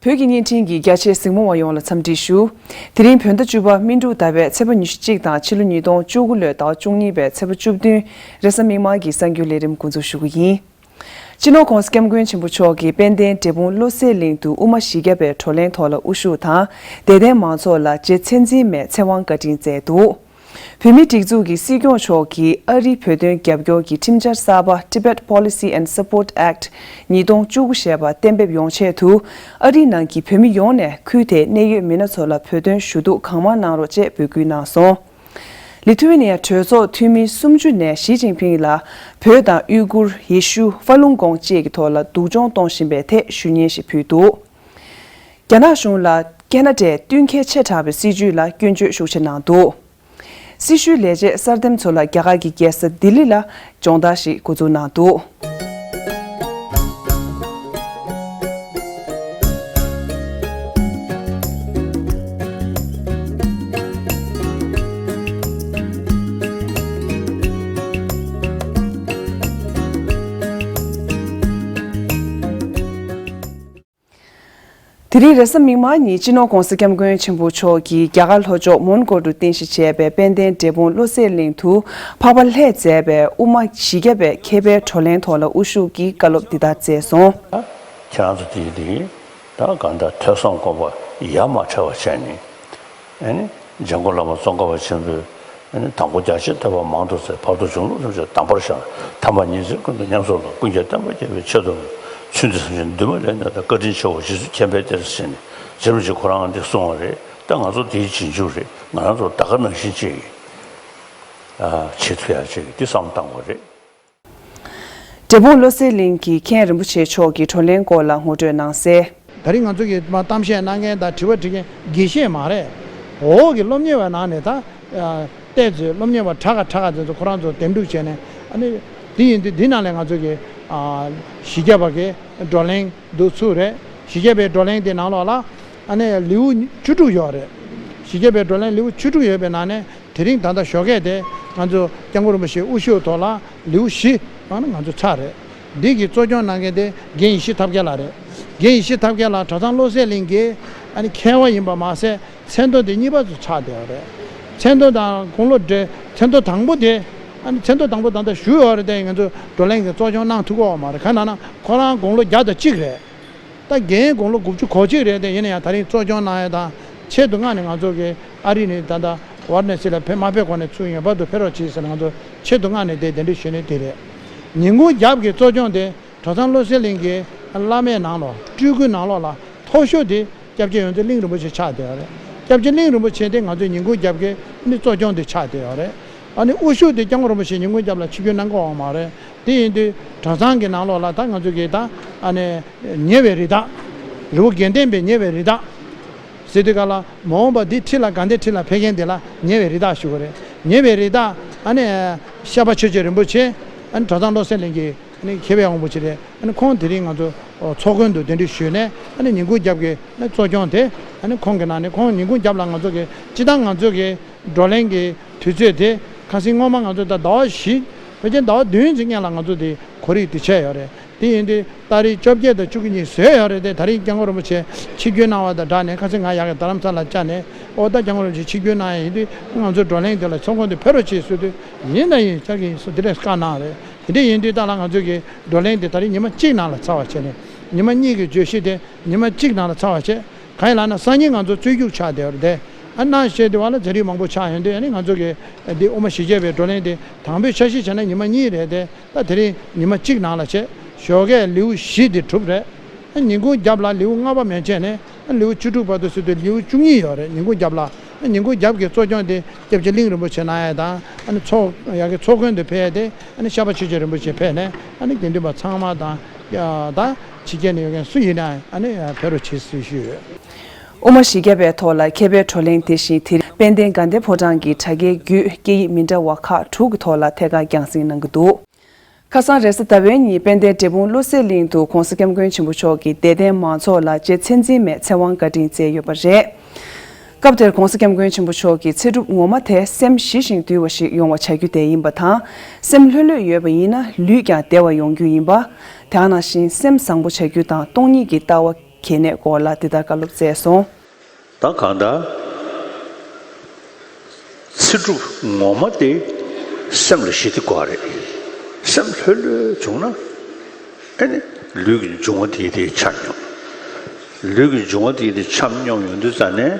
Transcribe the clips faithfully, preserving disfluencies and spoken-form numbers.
བོད་ཀྱི་བརྙན་འཕྲིན་གྱི་རྒྱ་ཆེའི་གཟིགས་མོ་བ་ཡོངས་ལ་འཚམས་འདྲི་ཞུ། དེ་རིང་བོད་ཟླ་བཅུ་པ་སྨིན་དྲུག་ཟླ་བའི་ཚེས་པ་ཉི་ཤུ་གཅིག་དང་ཕྱི་ལོ་ཉིས་སྟོང་བཅུ་དགུ་ལོའི་ཟླ་བ་བཅུ་གཉིས་པའི་ཚེས་པ་བཅུ་བདུན། རེས་གཟའ་མིག་དམར་གྱི་གསར་འགྱུར་ལས་རིམ་འགོ་འཛུགས་ཞུ་གི་ཡིན། སྤྱི་ནོར་༸གོང་ས་༸སྐྱབས་མགོན་ཆེན་པོ་མཆོག་གིས་དཔལ་ལྡན་འབྲས་སྤུངས་བློ་གསལ་གླིང་དུ་དབུ་མ་བཞི་བརྒྱ་པའི་བགྲོ་གླེང་ཐོག་ལ་དབུ་བཞུགས་དང་། དད་ལྡན་མང་ཚོགས་ལ་རྗེ་མཚན་འཛིན་མའི་ཚེ་དབང་བཀའ་དྲིན་སྩལ་འདུག། བོད་མིའི་སྒྲིག་འཛུགས་ཀྱི་སྲིད་སྐྱོང་མཆོག་གིས་ཨ་རིའི་བོད་དོན་རྒྱབ་སྐྱོར་གྱི་ཁྲིམས་འཆར་གསར་པ་Tibet Policy and Support Act ཉིས་སྟོང་བཅུ་དགུ་ཞེས་པ་གཏན་འབེབས་ཡོང་ཆེད་དུ། ཨ་རིའི་ནང་གི་བོད་མི་ཡོངས་ནས་ཁུལ་དེའི་གནད་ཡོད་མི་སྣ་ཚོ་ལ་བོད་དོན་ཞུ་གཏུག་གང་མང་གནང་རོགས་ཅེས་འབོད་སྐུལ་གནང་སོང་། ལི་ཐུ་ཝེ་ནི་ཡ་གྲོས་ཚོགས་འཐུས་མི་སུམ་ཅུ་ནས་ཞི་ཅིན་ཕིང་ལ་བོད་དང་ཡུ་གུར། ཡེ་ཤུ། ཧྥ་ལུང་ཀོང་བཅས་ཀྱི་ཐོག་ལ་སྡུག་སྦྱོང་གཏོང་བཞིན་པའི་ཐད་ཞུ་སྙན་ཞིག་ཕུལ་འདུག། རྒྱ་ནག་གཞུང་ལ་ཁེ་ན་ཌའི་བསྟུན་མཁས་ཆེ་དྲགས་པའི་སྲིད་བྱུས་ལ་སྐྱོན་བརྗོད་ཤུགས་ཆེ་གནང་འདུག། སྲི་ཞུའི་ལས་བྱེད་གསར་འདེམས་ཚོ་ལ་རྒྱ་གར་གྱི་རྒྱལ་ས་ལྡི་ལི་ལ་སྦྱོང་བརྡར་ཞིག་འགོ་འཛུགས་གནང་འདུག། དེ་རིང་རེས་གཟའ་མིག་དམར་ཉིན་སྤྱི་ནོར་༸གོང་ས་༸སྐྱབས་མགོན་ཆེན་པོ་མཆོག་གིས་རྒྱ་གར་ལྷོ་ཕྱོགས་མོན་གྷོ་རུ་རྟེན་གཞི་བྱས་པའི་དཔལ་ལྡན་འབྲས་སྤུངས་བློ་གསལ་གླིང་དུ་འཕགས་པ་ལྷས་མཛད་པའི་དབུ་མ་བཞི་བརྒྱ་པའི་མཁས་པའི་བགྲོ་གླེང་ཐོག་ལ་དབུ་བཞུགས་ཀྱིས་བཀའ་སློབ་འདི་ལྟར་སྩལ་སོང་། ཁྱེད་རང་ཚོ་དེ་དེ་ད་གང་ལྟར་ཐོས་བསམ་སྒོམ་པ་ཡ་མ་བྲལ་བ་བྱས་ནས། ཨ་ནི་འཇམ་མགོན་བླ་མ་ཙོང་ཁ་པ་ཆེན་པོས་ཨ་ནི་དང་པོ་རྒྱ་ཆེར་ཐོས་པ་མང་དུ་བཙལ། བར་དུ་གཞུང་ལུགས་རིན་པོ་ཆེ་དམ་པར་བཞག། ཐ་མ་ཉིན་མཚན་ཀུན་ཏུ་ཉམས་སུ་བླངས། ཀུན་ཁྱབ་བསྟན་པ་རྒྱས་པའི་ཆེད་དུ། ཚུལ་འདི་བསམ་ཞིང་འདུན་མ་ལས་ནས་དང་། བཀའ་དྲིན་ཆེའོ་རྗེ་བཙུན་མཁྱེན་པའི་གཏེར། ཟེར་ནས་རྗེ་རིན་པོ་ཆེ་ཁོ་རང་འདི་གསུངས་པ་རེད། ད་ང་ཚོ་དེའི་རྗེས་འཇུག་རེད། ང་རང་ཚོ་ད་ག་ནང་བཞིན་ཅིག་བྱེད་ཐུབ་ཡ་ཅིག་འདི་བསམ་བཏང་དགོས་རེད། འབྲས་སྤུངས་བློ་གསལ་གླིང་གི་མཁན་རིན་པོ་ཆེ་མཆོག་གིས་བགྲོ་གླེང་སྐོར་ལ་ངོ་སྤྲོད་གནང་གསལ། ད་རིང་ང་ཚོ་གིས་མ་གཏམ་བཤད་གནང་མཁན་དང་དྲི་བ་དྲི་མཁན་དགེ་བཤེས་མ་རེད། འོག་གི་སློབ་གཉེར་བའི་ནང་ནས་ད་བལྟས་ཚེ་སློབ་གཉེར་བ་གྲགས་ཀ་གྲགས་ཀ་དེ་ཚོ་ཁོ་རང་ཚོ་འདེམས་སྒྲུག་བྱས་ནས། ཨ་ནི་དེ་ཡིན་དུས་འདི་ནང་ལས་ང་ཚོ་གི་བཞི་བརྒྱ་པ་གི་བགྲོ་གླེང་འདུག་ཚུགས་རེད། བཞི་བརྒྱ་པའི་བགྲོ་གླེང་དེ་ནང་ལོགས་ལ་ཨ་ནི་ལེའུ་བཅུ་དྲུག་ཡོད་རེད། བཞི་བརྒྱ་པའི་བགྲོ་གླེང་ལེའུ་བཅུ་དྲུག་ཡོད་པའི་ནང་ནས། དེ་རིང་ད་ལྟ་ཞོགས་ཀས་དེ་ང་ཚོ་སྐྱབས་མགོན་རིན་པོ་ཆེའི་དབུ་བཞུགས་ཐོག་ལ་ལེའུ་བཞི་ང་ཚོ་ཚར་རེད། འདི་གི་གཙོ་སྐྱོང་གནང་མཁན་དེ་རྒན་ཡེ་ཤེས་ཐབས་མཁས་ལགས་རེད། རྒན་ཡེ་ཤེས་ཐབས་མཁས་ལགས་གྲྭ་ཚང་བློ་གསལ་གླིང་གི་ཨ་ནི་མཁས་པ་ཡིན་པ་མ་ཟད། མཚན་ཐོ་དེ་གཉིས་པ་ཚོ་ཆགས་བསྡད་ཡོད་རེད། མཚན་ཐོ་དང་དགུང་ལོ་བགྲེས། མཚན་ཐོ་དང་པོ་དེ་ཨ་ནི་མཚན་ཐོ་དང་པོ་ད་ལྟ་ཞུ་ཡོད་རེད་དེ། ང་ཚོ་བགྲོ་གླེང་གི་གཙོ་སྐྱོང་གནང་ཐུབ་ཀྱི་ཡོད་མ་རེད། གང་ཡིན་ན་ཁོ་རང་དགུང་ལོ་བརྒྱ་དང་གཅིག་རེད། ད་རྒན་དགུང་ལོ་དགུ་བཅུ་གོ་གཅིག་རེད་དེ། ཡིན་ན་ཡང་ད་རིང་གཙོ་སྐྱོང་གནང་ཡ་དང་ཆེད་དུ་མངགས་ནས་ང་ཚོ་གི་ཨ་རི་ནས་ད་ལྟ་ཝ་ར་ཎ་སི་ལ་ཕེབས་མ་ཕེབས་གོང་ནས་ཚུར་ངེས་པར་དུ་ཕེབས་རོགས་གྱིས་ཟེར་ནས་ང་ཚོ་ཆེད་དུ་མངགས་ནས་དེ་གདན་འདྲེན་ཞུས་ནས་དེ་རེད། ཉིན་གུང་རྒྱབ་ཀྱི་གཙོ་སྐྱོང་དེ་གྲྭ་ཚང་བློ་གསལ་གླིང་གི་བླ་མའི་ནང་ལོགས་སྤྲུལ་སྐུའི་ནང་ལོགས་ལ་མཐོ་ཤོས་དེ་སྐྱབས་རྗེ་ཡོངས་འཛིན་གླིང་རིན་པོ་ཆེ་ཆགས་བསྡད་ཡོད་རེད། སྐྱབས་རྗེ་གླིང་རིན་པོ་ཆེ་དེ་ང་ཚོའི་ཉིན་གུང་རྒྱབ་ཀྱི་ནི་གཙོ་སྐྱོང་དེ་ཆགས་བསྡད་ཡོད་རེད། ཨ་ནི་དབུ་བཞུགས་དེ་སྐྱབས་མགོན་རིན་པོ་ཆེ་ཉིན་གུང་རྒྱབ་ལ་ཆིབས་བསྒྱུར་གནང་གི་ཡོད་མ་རེད། དེ་ཡིན་དུས་གྲྭ་ཚང་གི་ནང་ལོགས་ལ་ད་ང་ཚོ་གིས་ད་ཨ་ནི་ཉེ་བའི་རི་དྭགས། རི་བོ་དགེ་ལྡན་པའི་ཉེ་བའི་རི་དྭགས་ཟེར་དུས་ག་ལ། མ་འོངས་པ་འདི་ཁྲི་ལ་དགའ་ལྡན་ཁྲི་ལ་ཕེབས་མཁན་དེ་ལ་ཉེ་བའི་རི་དྭགས་ཞུ་གི་རེད། ཉེ་བའི་རི་དྭགས་ཨ་ནི་ཤར་པ་ཆོས་རྗེ་རིན་པོ་ཆེ། ཨ་ནི་གྲྭ་ཚང་བློ་གསལ་གླིང་གི་ཨ་ནི་མཁས་པའི་དབང་པོ་ཅིག་རེད། ཨ་ནི་ཁོང་དེ་རིང་ང་ཚོ་ཚོགས་མགོན་དུ་གདན་འདྲེན་ཞུས་ནས། ཨ་ནི་ཉིན་གུང་རྒྱབ་ཀྱི་ཨ་ནི་གཙོ་སྐྱོང་དེ་ཨ་ནི་ཁོང་གི་ནང་ནས། ཁོང་ཉིན་གུང་རྒྱབ་ལ་ང་ཚོ་གི་སྤྱི་བཏང་ང་ཚོ་གི་བགྲོ་གླེང་གི་དུས་ཚོད་དེ་ཁ་སང་སྔོན་མ་ང་ཚོ་ད་ཟླ་བ་བཞི། ཕལ་ཆེར་ཟླ་བ་བདུན་ཙམ་སྔོན་ལ་ང་ཚོ་དེ་གོ་རིམ་དེ་བྱས་ཡོད་རེད། དེ་ཡིན་དུས་ཏ་རིག་བཅོ་བརྒྱད་དང་བཅུ་གཉིས་བཟོས་ཡོད་རེད་དེ། ད་རིང་སྐྱབས་མགོན་རིན་པོ་ཆེ་ཆིབས་བསྒྱུར་གནང་བ་དང་སྦྲགས་ནས། ཁ་སང་ང་ཡག་གི་རྡ་རམ་ས་ལ་བཅར་ནས། ཨོ་ད་སྐྱབས་མགོན་རིན་པོ་ཆེ་ཆིབས་བསྒྱུར་གནང་ཡ་ཡིན་དུས་ང་ཚོ་བགྲོ་གླེང་དེ་ལ་ཚོགས་མགོན་དུ་ཕེབས་རོགས་བྱེད་ཟེར་དུས། ཡིན་ད་ཡིན་ཆགས་ཀྱི་ཡིན་ཟེར་དེ་འདྲས་བཀའ་གནང་རེད། དེ་འདྲས་ཡིན་དུས་ད་ལ་ང་ཚོ་གི་བགྲོ་གླེང་དེ་ད་རིང་ཉི་མ་གཅིག་ནང་ལ་ཚར་བ་བྱས་ནས། ཉི་མ་གཉིས་ཀྱི་བརྗོད་གཞི་དེ་ཉི་མ་གཅིག་ནང་ལ་ཚར་བ་བྱས། གང་ཡིན་ལབ་ན་སང་ཉིན་ང་ཚོ་རྩོད་རྒྱུགས་ཆགས་བསྡད་ཡོད་རེད་དེ། ཨ་ནང་བཤད་དུས་བ་ལ་ཚན་རིག་མང་པོ་ཆགས་ཡོང་དུས། ཨ་ནི་ང་ཚོ་གི་འདི་དབུ་མ་བཞི་བརྒྱ་པའི་བགྲོ་གླེང་དེ་དང་པོའི་འཆར་གཞི་བྱས་ན་ཉི་མ་གཉིས་རེད་དེ། ད་དེ་རིང་ཉི་མ་གཅིག་ནང་ལ་བྱས། ཞོགས་ཀས་ལེའུ་བཞི་དེ་གྲུབ་རེད། ཨ་ཉིན་གུང་རྒྱབ་ལ་ལེའུ་ལྔ་པ་མན་ཆད་ནས། ཨ་ལེའུ་བཅུ་དྲུག་བར་དུ་ཟེར་དུས་ལེའུ་བཅུ་གཉིས་ཡོད་རེད། ཉིན་གུང་རྒྱབ་ལ། ཨ་ཉིན་གུང་རྒྱབ་ཀྱི་གཙོ་སྐྱོང་དེ་སྐྱབས་རྗེ་གླིང་རིན་པོ་ཆེ་གནང་ཡས་དང་། ཨ་ནི་ཚོགས་ཡ་གི་ཚོགས་མགོན་དུ་ཕེབས་ཏེ། ཨ་ནི་ཤར་པ་ཆོས་རྗེ་རིན་པོ་ཆེ་ཕེབས་ནས། ཨ་ནི་དགེ་འདུན་པ་ཚང་མ་དང་། ཡ་ད་ཕྱི་རྒྱལ་ནས་ཡོད་མཁན་སུ་ཡིན་ན། ཨ་ནི་ཕེབས་རོགས་བྱེད་ཟེར་ཞུས་ཡོད། དབུ་མ་བཞི་བརྒྱ་པའི་ཐོག་ལ་མཁས་པའི་བགྲོ་གླེང་དེ་བཞིན། དེ་རིང་དཔལ་ལྡན་དགའ་ལྡན་ཕོ་བྲང་གི་དྲ་རྒྱའི་བརྒྱུད་སྐད་ཡིག་མི་འདྲ་བ་ཁག་དྲུག་གི་ཐོག་ལ་ཐད་ཀར་རྒྱང་སྲིང་གནང་གི་འདུག། ཁ་སང་རེས་གཟའ་ཟླ་བའི་ཉིན་དཔལ་ལྡན་འབྲས་སྤུངས་བློ་གསལ་གླིང་དུ་༸གོང་ས་༸སྐྱབས་མགོན་ཆེན་པོ་མཆོག་གིས་དད་ལྡན་མང་ཚོགས་ལ་རྗེ་མཚན་འཛིན་མའི་ཚེ་དབང་བཀའ་དྲིན་སྩལ་ཡོད་པ་རེད། སྐབས་དེར་༸གོང་ས་༸སྐྱབས་མགོན་ཆེན་པོ་མཆོག་གིས་ཚེ་སྒྲུབ་ངོ་མ་དེ་སེམས་ཞི་ཞིང་དུལ་བ་ཞིག་ཡོང་བ་བྱ་རྒྱུ་དེ་ཡིན་པ་དང་། སེམས་ལྷོད་ལྷོད་ཡོད་པ་ཡིན་ན་ལུས་ཀྱང་བདེ་བ་ཡོང་རྒྱུ་ཡིན་པ། དེ་ག་ནང་བཞིན་སེམས་བཟང་པོ་བྱ་རྒྱུ་དང་སྟོང་ཉིད་ཀྱི་ལྟ་བ་ གལ་གནད་སྐོར་ལ་འདི་ལྟར་བཀའ་སློབ་སྩལ་སོང་། ད་གང་ལྟར། ཚེ་སྒྲུབ་ངོ་མ་དེ་སེམས་ལ་ཞི་བདེ་དགོས་རེད། སེམས་ལྷོད་ལྷོད་བྱུང་ན། ཨེ་ནི། ལུས་ཀྱི་འབྱུང་བ་དེ་དེ་ཆ་སྙོམས། ལུས་ཀྱི་འབྱུང་བ་དེ་དེ་ཆ་སྙོམས་ཡོང་དུས་ཙ་ནས།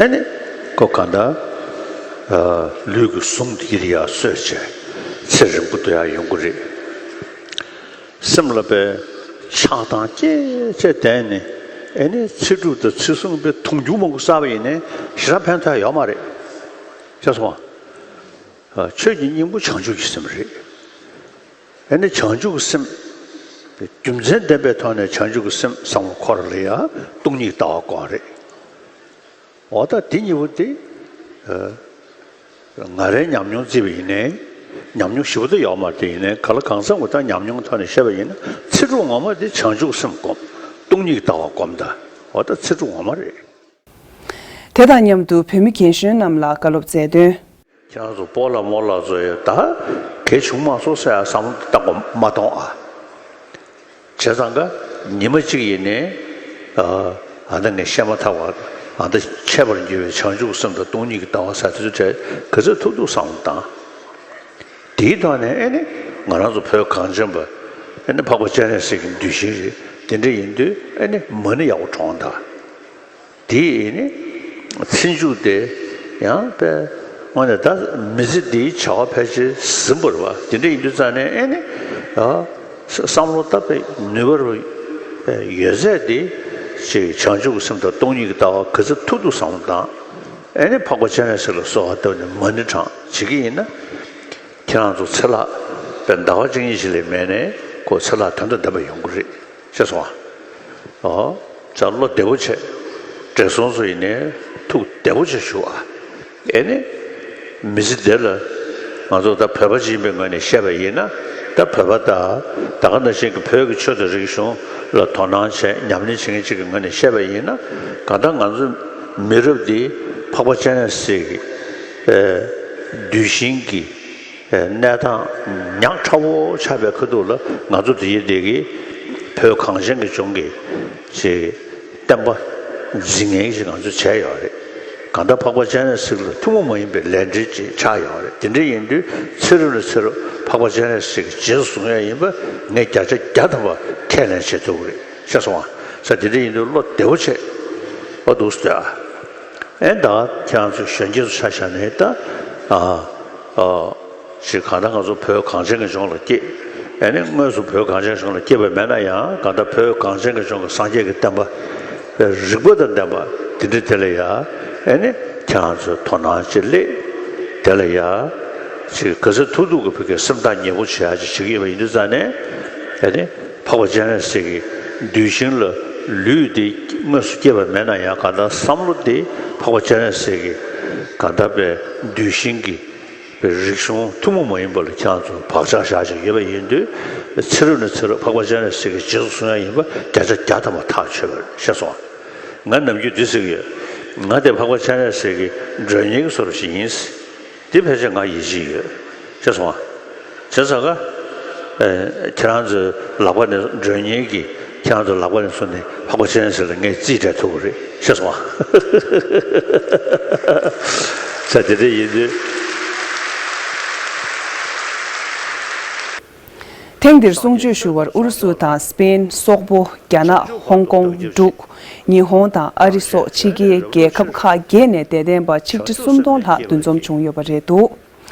ཨེ་ནི། ཁོ་གང་ལྟར། ལུས་ཀྱི་ཟུངས་དེ་དེ་ཡར་གསོས་བྱས། ཚེ་རིང་པོ་དེ་ཡར་ཡོང་གི་རེད། སེམས་ལ་དཔེ་ཆགས་སྡང་སྐྱེས་བྱས་བསྡད་ནས། ཨེ་ནི་ཚེ་སྒྲུབ་དང་ཚེ་སྲུང་དཔེ་དུང་ཕྱུར་མང་པོ་བསགས་པ་ཡིན་ནའི་ཞེ་དྲག་ཕན་ཐོགས་ཡོད་མ་རེད། ཤེས་སོང་ང་། ཆོས་ཀྱི་སྙིང་པོ་བྱང་ཆུབ་ཀྱི་སེམས་རེད། ཨེ་ནི་བྱང་ཆུབ་ཀྱི་སེམས། རྒྱུ་མཚན་ལྡན་པའི་ཐོག་ནས་བྱང་ཆུབ་ཀྱི་སེམས་བསམ་བློ་འཁོར་ལ་ཡ་སྟོང་ཉིད་ལྟ་བ་དགོས་རེད། འོ་ད་དེ་གཉིས་པོ་དེ། ང་རའི་ཉམས་མྱོང་བརྩིས་པ་ཡིན་ནའི། ཉམས་མྱོང་ཞེ་པོ་ད་ཡོད་མ་རེད་དེ། ཡིན་ནའི་གང་ལ་གང་འཚམ་གྱི་ད་ཉམས་མྱོང་ཐོག་ནས་བཤད་པ་ཡིན་ན། ཚེ་སྒྲུབ་ངོ་མ་དེ་བྱང་ཆུབ་སེམས་སྒོམ། སྟོང་ཉིད་ལྟ་བ་སྒོམ་ད། འོ་ད་ཚེ་སྒྲུབ་ངོ་མ་རེད། དེ་དང་མཉམ་དུ་བོད་མི་རྒན་གཞོན་རྣམས་ལ་བཀའ་སློབ་སྩལ་དོན། ཁྱེད་རང་ཚོ་སྤོ་ལགས་རྨོ་ལགས་ཚོ་ཡང་ད་གལ་བྱུང་མ་སོང་ཟེར་ཡ་བསམ་བློ་བཏང་དགོས་མ་གཏོང་ཨ། བྱས་ཙང་ཀ་ཉི་མ་གཅིག་ཡིན་ནའི། ཨ་ད་ངས་བཤད་མ་ཐག་པ། ཨ་ད་འཆད་པར་འགྱུར་བའི་བྱང་ཆུབ་སེམས་དང་སྟོང་ཉིད་ཀྱི་ལྟ་བ་ཟེར་དེ་ཚོ་གྲས་ག་ཚོད་ཐུབ་ཐུབ་བསམ་བློ་བཏང་། དེའི་ཐོག་ནས་ཨེ་ནི་ང་རང་ཚོ་བོད་གངས་ཅན་པ། ཨེ་ནི་འཕགས་པ་སྤྱན་རས་གཟིགས་ཀྱི་གདུལ་ཞིང་རེད། དེ་འདྲ་ཡིན་དུས་ཨེ་ནི་མ་ཎི་ཡག་པོ་བགྲངས་དང་། དེ་ཡིན་ནི། ཚེ་མཇུག་དེ་ཡང་དཔེ། དངོས་གནས་ད་མི་ཚེ་འདིའི་བྱ་བ་ཕལ་ཆེར་ཟིན་པ་རེད་བ། དེ་འདྲ་ཡིན་དུས་ཙ་ནས་ཨེ་ནི། ཨ་བསམ་བློ་བཏབ་པའི་ནུས་པ་རུ་ཡོད་ཚད་དེ། ཅིག་བྱང་ཆུབ་ཀྱི་སེམས་དང་སྟོང་ཉིད་ཀྱི་ལྟ་བ་ག་ཚོད་ཐུབ་ཐུབ་བསམ་བློ་བཏང་། ཨེ་ནི་འཕགས་པ་སྤྱན་རས་གཟིགས་ལ་གསོལ་བ་བཏབ་ནས་མ་ཎི་བགྲངས་བྱེད་ཀྱི་ཡིན་ན། ཁྱེད་རང་ཚོ་ཚེ་ལྷག་པའི་ཟླ་བ་གཅིག་གཉིས་ཤིག་ལས་མེད་ནས་ཁོ་ཚེ་ལྷག་དོན་དང་ལྡན་པ་ཡོང་གི་རེད། ཤེས་སོང་ཨ། ཨོ། ཅག་བློ་བདེ་པོ་བྱས། བགྲེས་སོང་ཚོ་ཡིན་ནའི་ཐུགས་བདེ་པོ་བྱས་བཞུགས་ཨ། ཨེ་ནི། མི་ཚེ་འདི་ལ། ང་ཚོ་ད་བོད་པ་ཅིག་ཡིན་པའི་ངོས་ནས་བཤད་པ་ཡིན་ན། ད་བོད་པ་དང་། ད་ག་ནང་བཞིན་གྱི་བོད་ཀྱི་ཆོས་དང་རིག་གཞུང་ལ་དོ་སྣང་བྱས་ཉམས་ལེན་བྱེད་མཁན་ཅིག་གི་ངོས་ནས་བཤད་པ་ཡིན་ན། གང་ལྟར་ང་ཚོ་མི་རབས་འདི་འཕགས་པ་སྤྱན་རས་གཟིགས་ཀྱི་གདུལ་ཞིང་གི་གནས་སྟངས་ཉག་ཕྲ་བོ་ཆགས་པའི་ཁ་ཐུག་ལ། ང་ཚོ་འདི་ཡི་འདི་གི་བོད་གངས་ཅན་གྱི་ལྗོངས་ཀྱི་ཅིག་བསྟན་པ་འཛིན་མཁན་ཞིག་ང་ཚོས་བྱས་ཡོད་རེད། གང་ལྟར་འཕགས་པ་སྤྱན་རས་གཟིགས་ལ་ཐུན་མོང་མ་ཡིན་པའི་ལས་འབྲེལ་ཅིག་ཆགས་ཡོད་རེད། དེ་འདྲ་ཡིན་དུས་ཚེ་རབས་ནས་ཚེ་རབས་འཕགས་པ་སྤྱན་རས་གཟིགས་ཀྱི་རྗེས་སུ་བཟུང་ཡ་ཡིན་པ་ངས་བརྒྱ་ཆ་བརྒྱ་ཐམ་པ་ཁས་ལེན་བྱེད་ཐུབ་ཀྱི་རེད། ཤེས་སོང་ཨ། ས་དེ་འདྲ་ཡིན་དུས་བློ་བདེ་བོ་བྱེད། ཨོ་འདུག་སེ་ལྟོས་ཨ། ཨེ་ད་ཁྱེད་རང་ཚོ་གཞོན་སྐྱེས་ཚོ་ཆ་བཞག་ནས་ད། ཨ། ཨ། ཞིག་གང་ལྟར་ང་ཚོ་བོད་གངས་ཅན་གྱི་ལྗོངས་ལ་སྐྱེས། ཨེ་ནི་དངོས་སུ་བོད་གངས་ཅན་གྱི་ལྗོངས་ལ་སྐྱེས་པ་མེད་ན་ཡང་། གང་ལྟར་བོད་གངས་ཅན་གྱི་ལྗོངས་ཀྱི་སངས་རྒྱས་ཀྱི་བསྟན་པ་རིག་པ་དང་ལྡན་པ་དེ་འདྲ་དེ་ལ་ཡ། ཨེ་ནི་ཁྱེད་རང་ཚོས་དོ་སྣང་ཅིག་སླེབས། དེ་ལ་ཡ། ཅིག་ག་ཚོད་ཐུབ་ཐུབ་ཀྱི་བོད་ཀྱི་སེམས་ཐག་ཉེ་པོ་བྱེད་ཡ་ཅིག་བྱེད་ཀྱི་ཡོད་པ་ཡིན་དུས་ཙང་ནས། ཨེ་ནི་འཕགས་པ་སྤྱན་རས་གཟིགས་ཀྱི་གདུལ་ཞིང་ལ་ལུས་འདི་དངོས་སུ་སྐྱེས་པ་མེད་ན་ཡང་། གང་ལྟར་བསམ་བློ་འདི་འཕགས་པ་སྤྱན་རས་གཟིགས་ཀྱི་གང་ལྟར་པའི་གདུལ་ཞིང་གི་རིག་གཞུང་ཐུན་མོང་མ་ཡིན་པ་ལ་ཁྱེད་རང་ཚོ་བག་ཆགས་བཞག་བཞག་ཡོད་པ་ཡིན་དུས། ཚེ་རབས་ནས་ཚེ་རབས་འཕགས་པ་སྤྱན་རས་གཟིགས་ཀྱི་རྗེས་སུ་བཟུང་ཡ་ཡིན་པ་བརྒྱ་ཆ་བརྒྱ་ཐམ་པ་ཐག་ཆོད་པ་རེད། ཤེས་སོང་ཨ། ང་ནམ་རྒྱུན་འདི་ཟེར་གྱི་ཡོད། ང་དེ་འཕགས་པ་སྤྱན་རས་གཟིགས་ཀྱི་མགྲོན་གཉེར་བཟོ་འདྲ་ཞིག་ཡིན། དེ་ཕལ་ཆེར་ང་ཡིད་ཆེས་ཡོད། ཤེས་སོང་ཨ། བྱས་ཙང་ཀ་ཨེ། ཁྱེད་རང་ཚོའི་ལག་པ་ནས་མགྲོན་གཉེར་གྱིས་ཁྱེད་རང་ཚོའི་ལག་པ་ནས་བཟུང་ནས་འཕགས་པ་སྤྱན་རས་གཟིགས་ལ་ངས་རྩིས་སྤྲད་ཐུབ་ཀྱི་རེད། ཤེས་སོང་ཨ། ས་དེ་འདྲ་ཡིན་དུས། ཐེངས་འདིར་གསུང་ཆོས་ཞུ་བར་ཨུ་རུ་སུ་དང་སྤེན། སོག་པོ། རྒྱ་ནག་ཧོང་ཀོང་། འབྲུག་ཉི་ཧོང་དང་ཨ་རི་སོགས་ཕྱི་རྒྱལ་རྒྱལ་ཁབ་ཁག་བརྒྱད་ནས་དད་ལྡན་པ་ཆིག་ཁྲི་སུམ་སྟོང་ལྷག་འདུ་འཛོམས་བྱུང་ཡོད་པ་རེད་འདུག།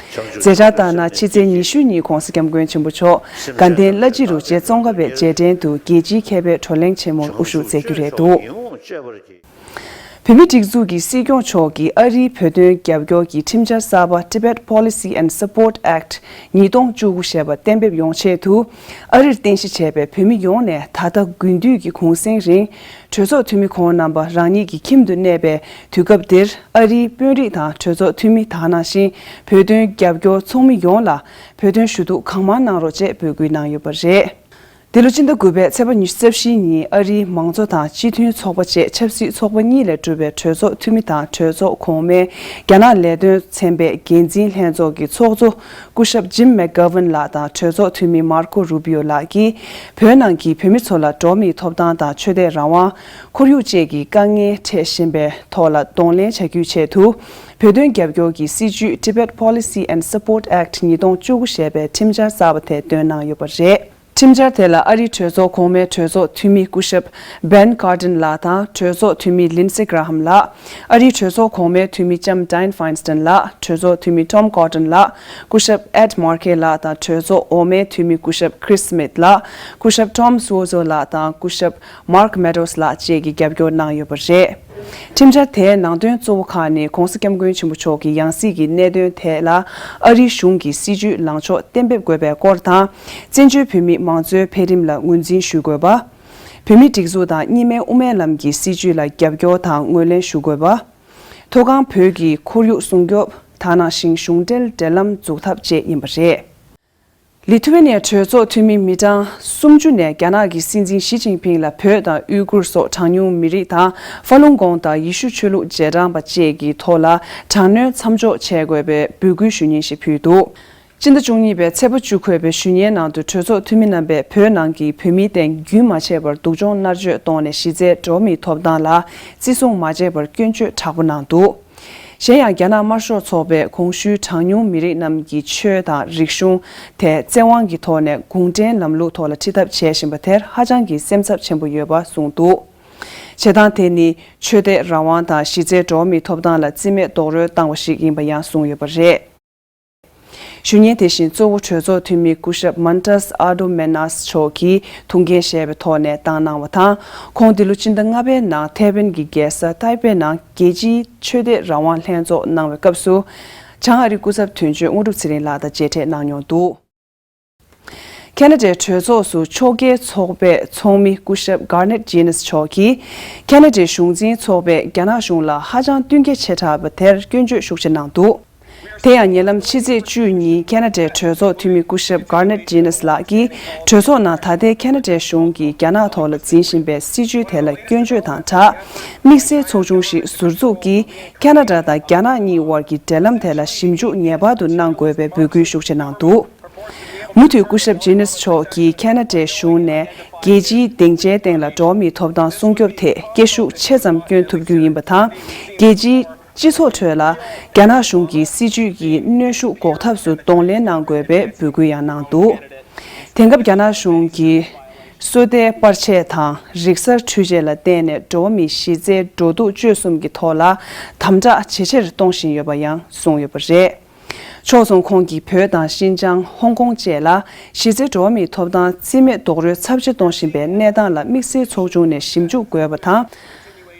མཛད་འཆར་ལྟར་ན་ཕྱི་ཚེས་ཉི་ཤུ་ཉིན་༧གོང་ས་༧སྐྱབས་མགོན་ཆེན་པོ་མཆོག་དགའ་ལྡན་བླ་སྤྱི་རུ་རྗེ་ཙོང་ཁ་པའི་རྗེས་དྲན་དུ་རྒྱལ་སྤྱིའི་མཁས་པའི་བགྲོ་གླེང་ཆེན་མོར་དབུ་བཞུགས་མཛད་རྒྱུ་རེད་འདུག། བོད་མིའི་སྒྲིག་འཛུགས་ཀྱི་སྲིད་སྐྱོང་མཆོག་གིས་ཨ་རིའི་བོད་དོན་རྒྱབ་སྐྱོར་གྱི་ཁྲིམས་འཆར་གསར་པ་Tibet Policy and Support Act ཉིས་སྟོང་བཅུ་དགུ་ཞེས་པ་གཏན་འབེབས་ཡོང་ཆེད་དུ། ཨ་རིར་རྟེན་གཞི་བྱས་པའི་བོད་མི་ཡོངས་ནས་ད་ལྟ་དགུན་དུས་ཀྱི་གུང་སེང་རིང་གྲོས་ཚོགས་འཐུས་མི་ཁོང་རྣམ་པ་རང་ཉིད་ཀྱི་ཁྱིམ་དུ་གནས་པའི་དུས་སྐབས་འདིར། ཨ་རིའི་དཔོན་རིགས་དང་གྲོས་ཚོགས་འཐུས་མི་དག་ནང་བཞིན་བོད་དོན་རྒྱབ་སྐྱོར་ཚོགས་མི་ཡོངས་ལ་བོད་དོན་ཞུ་གཏུག་གང་མང་གནང་རོགས་ཅེས་འབོད་སྐུལ་གནང་ཡོད་པ་རེད། འདི་ལོ་སྤྱི་ཟླ་དགུ་པའི་ཚེས་པ་ཉི་ཤུ་རྩ་བཞིའི་ཉིན་ཨ་རིའི་མང་གཙོ་དང་སྤྱི་མཐུན་ཚོགས་པ་བཅས་ཆབ་སྲིད་ཚོགས་པ་གཉིས་ལས་གྲུབ་པའི་གྲོས་ཚོགས་འཐུས་མི་དང་གྲོས་ཚོགས་གོང་མའི་རྒྱ་ནག་ལས་དོན་ཚན་པའི་འགན་འཛིན་ལྷན་ཚོགས་ཀྱི་ཚོགས་གཙོ་སྐུ་ཞབས་ཇིམ་མེག་གྷ་ཝན་ལགས་དང་གྲོས་ཚོགས་འཐུས་མི་མར་ཀོ་རུ་པི་ཡོ་ལགས་ཀྱིས་བོད་ནང་གི་བོད་མི་ཚོ་ལ་འགྲོ་བ་མིའི་ཐོབ་ཐང་དང་ཆོས་དད་རང་དབང་། ཁོར་ཡུག་བཅས་ཀྱི་དཀའ་ངལ་འཕྲད་བཞིན་པའི་ཐོག་ལ་གདོང་ལེན་བྱ་རྒྱུའི་ཆེད་དུ། བོད་དོན་རྒྱབ་སྐྱོར་གྱི་སྲིད་བྱུས་Tibet Policy and Support Act ཉིས་སྟོང་བཅུ་དགུ་ཞེས་པའི་ཁྲིམས་འཆར་གསར་པ་དེ་བཏོན་གནང་ཡོད་པ་རེད། ཁྲིམས་འཆར་དེ་ལ་ཨ་རིའི་གྲོས་ཚོགས་གོང་མའི་གྲོས་ཚོགས་འཐུས་མི་སྐུ་ཞབས་Ben Cardin ལགས་དང་གྲོས་ཚོགས་འཐུས་མི་Lindsey Graham ལགས། ཨ་རིའི་གྲོས་ཚོགས་གོང་མའི་འཐུས་མི་ལྕམ་Dianne Feinstein ལགས། གྲོས་ཚོགས་འཐུས་མི་Tom Cotton ལགས། སྐུ་ཞབས་Ed Markey ལགས་དང་གྲོས་ཚོགས་འོག་མའི་འཐུས་མི་སྐུ་ཞབས་Chris Smith ལགས། སྐུ་ཞབས་Tom Suozzo ལགས་དང་སྐུ་ཞབས་Mark Meadows ལགས་བཅས་ཀྱིས་རྒྱབ་སྐྱོར་གནང་ཡོད་པ་རེད། ཁྲིམས་འཆར་དེའི་ནང་དོན་གཙོ་བོ་ཁག་ནི་༧གོང་ས་༧སྐྱབས་མགོན་ཆེན་པོ་མཆོག་གི་ཡང་སྲིད་ཀྱི་གནད་དོན་ཐད་ལ་ཨ་རིའི་གཞུང་གི་སྲིད་བྱུས་ལངས་ཕྱོགས་གཏན་འབེབས་དགོས་པའི་སྐོར་དང་། བཙན་བྱོལ་བོད་མིའི་མང་གཙོའི་འཕེལ་རིམ་ལ་ངོས་འཛིན་ཞུ་དགོས་པ། བོད་མིའི་སྒྲིག་འཛུགས་དང་གཉིས་སྨན་དབུ་མའི་ལམ་གྱི་སྲིད་བྱུས་ལ་རྒྱབ་སྐྱོར་དང་ངོས་ལེན་ཞུ་དགོས་པ། མཐོ་སྒང་བོད་ཀྱི་ཁོར་ཡུག་སྲུང་སྐྱོབ། ད་ནང་བཞིན་གཞུང་འབྲེལ་འབྲེལ་ལམ་འཛུགས་ཐབས་བཅས་ཡིན་པ་རེད། ལི་ཐུ་ཝེ་ནི་ཡ་གྲོས་ཚོགས་འཐུས་མི་མི་གྲངས་སུམ་ཅུ་ནས་རྒྱ་ནག་གི་སྲིད་འཛིན་ཞི་ཅིན་ཕིང་ལ་བོད་དང་ཨུའུ་གུར་སོགས་གྲངས་ཉུང་མི་རིགས་དང་ཧྥ་ལུན་གོང་དང་ཡེ་ཤུ་ཆོས་ལུགས་རྗེས་འབྲང་པ་བཅས་ཀྱི་ཐོག་ལ་དྲག་གནོན་མཚམས་འཇོག་བྱེད་དགོས་པའི་འབོད་སྐུལ་ཞུ་སྙན་ཞིག་ཕུལ་འདུག་སྤྱི་ཟླ་བཅུ་གཉིས་པའི་ཚེས་པ་བཅུ་འཁོད་པའི་ཞུ་སྙན་ནང་དུ་གྲོས་ཚོགས་འཐུས་མི་རྣམ་པས་བོད་ནང་གི་བོད་མིའི་སྟེང་རྒྱུན་མ་ཆད་པར་སྡུག་སྦྱོང་མནར་གཅོད་གཏོང་ནས་གཞི་རྩའི་འགྲོ་བ་མིའི་ཐོབ་ཐང་ལ་བརྩི་སྲུང་མ་བྱས་པར་སྐྱོན་བརྗོད་དྲག་པོ་གནང་འདུག་གཞན་ཡང་རྒྱ་ནག་དམར་ཤོག་ཚོགས་པས་གོང་ཞུས་གྲངས་ཉུང་མི་རིགས་རྣམས་ཀྱི་ཆོས་དང་རིག་གཞུང་དེ་བཙན་དབང་གི་ཐོག་ནས་གུང་ཁྲན་ལམ་ལུགས་ཐོག་ལ་ཁྲིད་ཐབས་བྱེད་བཞིན་པ་དེར་ཧ་ཅང་གི་སེམས་འཚབ་ཆེན་པོ་ཡོད་པ་གསུངས་འདུག་བྱེད་སྟངས་དེ་ནི་ཆོས་དད་རང་དབང་དང་གཞི་རྩའི་འགྲོ་བ་མིའི་ཐོབ་ཐང་ལ་བརྩི་མེད་རྡོག་རོལ་བཏང་བ་ཞིག་ཡིན་པ་ཡང་གསུངས་ཡོད་པ་རེད། ཞུ་སྙན་དེ་བཞིན་གཙོ་བོ་གྲོས་ཚོགས་འཐུས་མི་སྐུ་ཞབས་མན་ཏཱས་ཨ་ཏོ་མེ་ནཱས་མཆོག་གིས་ཐུགས་འགན་བཞེས་པའི་ཐོག་ནས་བཏང་གནང་བ་དང་། ཁོང་འདི་ལོ་སྤྱི་ཟླ་ལྔ་པའི་ནང་ཐའེ་ཝན་གྱི་རྒྱལ་ས་ཏའེ་པེ་ནང་རྒྱལ་སྤྱིའི་ཆོས་དད་རང་དབང་ལྷན་ཚོགས་གནང་བའི་སྐབས་སུ། བྱང་ཨ་རིའི་སྐུ་ཚབ་དོན་གཅོད་དངོས་གྲུབ་ཚེ་རིང་ལགས་དང་མཇལ་འཕྲད་གནང་མྱོང་འདུག་ཁེ་ན་ཌའི་གྲོས་ཚོགས་སུ་ཕྱོགས་འགལ་ཚོགས་པའི་ཚོགས་མི་སྐུ་ཞབས་Garnett Genuis མཆོག་གིས། ཁེ་ན་ཌའི་གཞུང་འཛིན་ཚོགས་པས་རྒྱ་ནག་གཞུང་ལ་ཧ་ཅང་བསྟུན་མཁས་ཆེ་དྲགས་པ་དེར་སྐྱོན་བརྗོད་ཤུགས་ཆེ་གནང་འདུག་དེ་ཡང་ཉེ་ལམ་ཕྱི་ཚེས་བཅུ་ཉིན་ཁེ་ན་ཌའི་གྲོས་ཚོགས་འཐུས་མི་སྐུ་ཞབས་Garnett Genuis ལགས་ཀྱིས། གྲོས་ཚོགས་ནང་ད་ལྟའི་ཁེ་ན་ཌའི་གཞུང་གིས་རྒྱ་ནག་ཐོག་ལ་འཛིན་བཞིན་པའི་སྲིད་བྱུས་དེ་ལ་སྐྱོན་བརྗོད་དང་སྦྲགས། དམིགས་བསལ་ཚོགས་ཆུང་ཞིག་ཟུར་འཛུགས་ཀྱིས་ཁེ་ན་ཌ་དང་རྒྱ་ནག་གཉིས་དབར་གྱི་འབྲེལ་ལམ་དེ་ལ་ཞིབ་འཇུག་ངེས་པར་དུ་གནང་དགོས་པའི་འབོད་སྐུལ་ཤུགས་ཆེ་གནང་འདུག་མུ་མཐུད་སྐུ་ཞབས་ཇི་ནིས་མཆོག་གིས་ཁེ་ན་ཌའི་གཞུང་ནས་རྒྱལ་སྤྱིའི་སྡིངས་ཆའི་སྟེང་ལ་འགྲོ་བ་མིའི་ཐོབ་ཐང་སྲུང་སྐྱོབ་ཐད་སྐད་ཤུགས་ཆེ་ཙམ་བསྐྱོན་ཐུབ་རྒྱུ་ཡིན་པ་དང་། རྒྱལ་སྤྱིའི་སྤྱི་ཚོགས་ཁྲོད་ལ་རྒྱ་ནག་གཞུང་གི་སྲིད་བྱུས་ཀྱི་གནོན་ཤུགས་འགོག་ཐབས་སུ་གདོང་ལེན་གནང་དགོས་པའི་འབོད་སྐུལ་ཡང་གནང་འདུག་དེང་སྐབས་རྒྱ་ནག་གཞུང་གིས་སོ་ལྟའི་པར་ཆས་དང་རིག་གསར་འཕྲུལ་ཆས་ལ་བརྟེན་ནས་འགྲོ་བ་མིའི་གཞི་རྩའི་འགྲོ་འདུག་སྤྱོད་གསུམ་གྱི་ཐོག་ལ་དམ་དྲག་ཇེ་ཆེར་གཏོང་བཞིན་ཡོད་པ་ཡང་གསུངས་ཡོད་པ་རེད། ཕྱོགས་མཚུངས་ཁོང་གིས་བོད་དང་ཤིན་ཅང་། ཧོང་ཀོང་བཅས་ལ་གཞི་རྩའི་འགྲོ་བ་མིའི་ཐོབ་ཐང་རྩིས་མེད་རྡོག་རོལ་ཚབས་ཆེ་གཏོང་བཞིན་པའི་གནས་སྟངས་ལ་དམིགས་བསལ་ཚོགས་ཆུང་ནས་ཞིབ་འཇུག་དགོས་པ་དང་།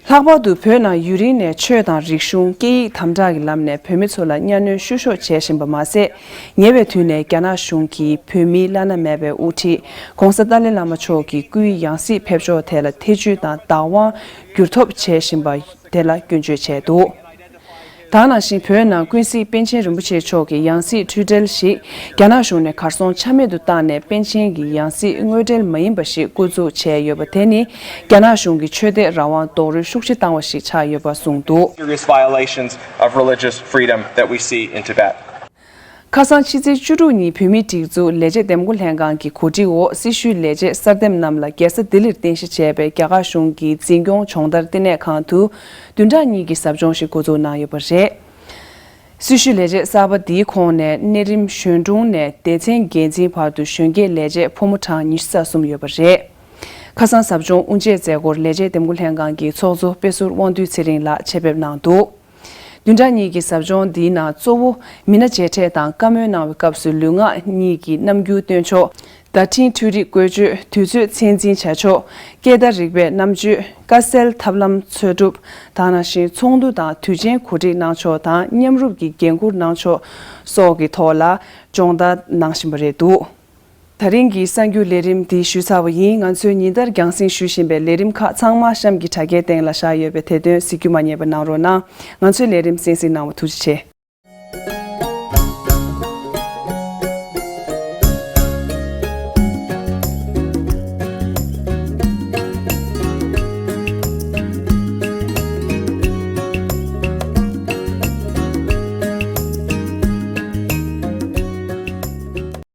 ལྷག་པར་དུ་བོད་ནང་ཡུན་རིང་ནས་ཆོས་དང་རིག་གཞུང་། སྐད་ཡིག་དམ་དྲག་གི་ལམ་ནས་བོད་མི་ཚོ་ལ་གཉའ་གནོན་བཤུ་གཞོག་བྱེད་བཞིན་པ་མ་ཟད། ཉེ་བའི་དུས་ནས་རྒྱ་ནག་གཞུང་གིས་བོད་མིའི་བླ་ན་མེད་པའི་དབུ་ཁྲིད་༧གོང་ས་ཏཱ་ལའི་བླ་མ་མཆོག་གི་སྐུའི་ཡང་སྲིད་ཕེབས་ཕྱོགས་དེ་ལ་ཐེ་བྱུས་དང་བདག་དབང་བསྒྱུར་ཐབས་བྱེད་བཞིན་པ་དེ་ལ་སྐྱོན་བརྗོད་བྱས་འདུག་ད་ག་ནང་བཞིན་བོད་ནང་ཀུན་གཟིགས་པཎ་ཆེན་རིན་པོ་ཆེ་མཆོག་གི་ཡང་སྲིད་འཁྲུལ་བྲལ་ཞིག་རྒྱ་ནག་གཞུང་ནས་གར་སོང་ཆ་མེད་དུ་བཏང་ནས་པཎ་ཆེན་གྱི་ཡང་སྲིད་དངོས་འབྲེལ་མ་ཡིན་པ་ཞིག་བསྐོ་འཛུགས་བྱས་ཡོད་པ་དེ་ནི་རྒྱ་ནག་གཞུང་གིས་ཆོས་དད་རང་དབང་རྡོག་རོལ་ཤུགས་ཆེ་བཏང་བ་ཞིག་ཆགས་ཡོད་པ་གསུངས་འདུག Serious violations of religious freedom that we see in Tibet. ཁ་སང་ཕྱི་ཚེས་བཅུ་དྲུག་ཉིན་བོད་མིའི་སྒྲིག་འཛུགས་ལས་བྱེད་འདེམས་བསྐོ་ལྷན་ཁང་གི་གོ་སྒྲིག་འོག་སྲི་ཞུའི་ལས་བྱེད་གསར་འདེམས་རྣམས་ལ་རྒྱལ་ས་ལྡི་ལིར་རྟེན་གཞི་བྱས་པའི་རྒྱ་གར་གཞུང་གི་འཛིན་སྐྱོང་སྦྱོང་བརྡར་བསྟི་གནས་ཁང་དུ་བདུན་ཕྲག་གཉིས་ཀྱི་ཟབ་སྦྱོང་ཞིག་འགོ་འཛུགས་གནང་ཡོད་པ་རེད། སྲི་ཞུའི་ལས་བྱེད་གསར་པ་འདིའི་ཁོངས་ནས་གནས་རིམ་གཞོན་དྲུང་ནས་སྡེ་ཚན་འགན་འཛིན་བར་དུ་གཞོན་སྐྱེས་ལས་བྱེད་ཕོ་མོ་གྲངས་ཉི་ཤུ་རྩ་གསུམ་ཡོད་པ་རེད། ཁ་སང་ཟབ་སྦྱོང་དབུ་འབྱེད་མཛད་སྒོར་ལས་བྱེད་འདེམས་བསྐོ་ལྷན་ཁང་གི་ཚོགས་གཙོ་དཔེ་ཟུར་དབང་འདུས་ཚེ་རིང་ལགས་ཆེད་ཕེབས་གནང་འདུག་བདུན་ཕྲག་གཉིས་ཀྱི་ཟབ་སྦྱོང་འདིའི་ནང་གཙོ་བོ་མི་སྣ་མཇལ་འཕྲད་དང་བཀའ་མོལ་གནང་བའི་སྐབས་སུ་ལུས་ངག་གཉིས་ཀྱི་རྣམ་འགྱུར་སྟོན་ཕྱོགས། བརྡ་འཕྲིན་འཕྲུལ་རིག་བཀོལ་སྤྱོད། དུས་ཚོད་ཚད་འཛིན་བྱ་ཕྱོགས། སྐད་བརྡ་རིག་པའི་རྣམ་དཔྱོད། དཀའ་སེལ་ཐབས་ལམ་འཚོལ་སྒྲུབ། དེ་ནང་བཞིན་ཚོགས་འདུ་དང་དུས་ཆེན་གོ་སྒྲིག་གནང་ཕྱོགས་དང་མཉམ་རུབ་ཀྱི་འགན་འཁུར་གནང་ཕྱོགས་སོགས་ཀྱི་ཐོག་ལ་སྦྱོང་བརྡར་གནང་བཞིན་པ་རེད་འདུག་ད་རིང་གི་གསར་འགྱུར་ལས་རིམ་འདི་ཞུས་ཚར་བ་ཡིན། ང་ཚོས་ཉིན་ལྟར་རྒྱང་སྲིང་ཞུ་བཞིན་པའི་ལས་རིམ་ཁག་ཚང་མ་གཤམ་གྱི་དྲ་རྒྱའི་སྟེང་ལ་བཞག་ཡོད་པས་དེ་དོན་གཟིགས་རྒྱུ་མ་བསྙེལ་བ་གནང་རོགས་གནང་། ང་ཚོའི་ལས་རིམ་གསན་གཟིགས་གནང་བར་ཐུགས་རྗེ་ཆེ།